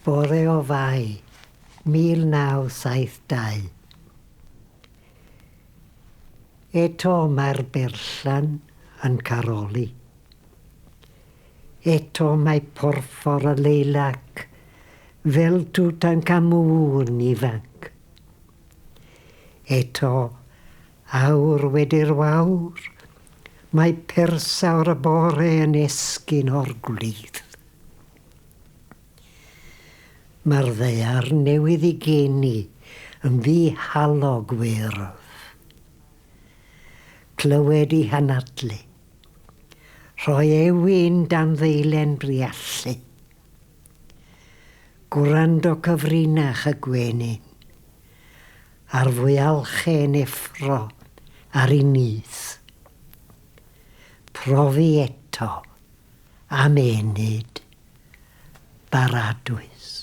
Bore o Fai, 1972. Eto mae'r berllan yn caroli. Eto mae porffor y leilac fel Tutankhamun ifanc. Eto, awr wedi'r wawr, mae persawr y bore yn esgyn o'r gwlith. Mae'r ddaear newydd ei geni yn ddihalog wyrdd. Clywed ei hanadlu. Rhoi ewin dan ddeilen briallu. Gwrando cyfrinach y gwenyn. A'r fwyalchen effro ar ei nyth. Profi eto am ennyd baradwys.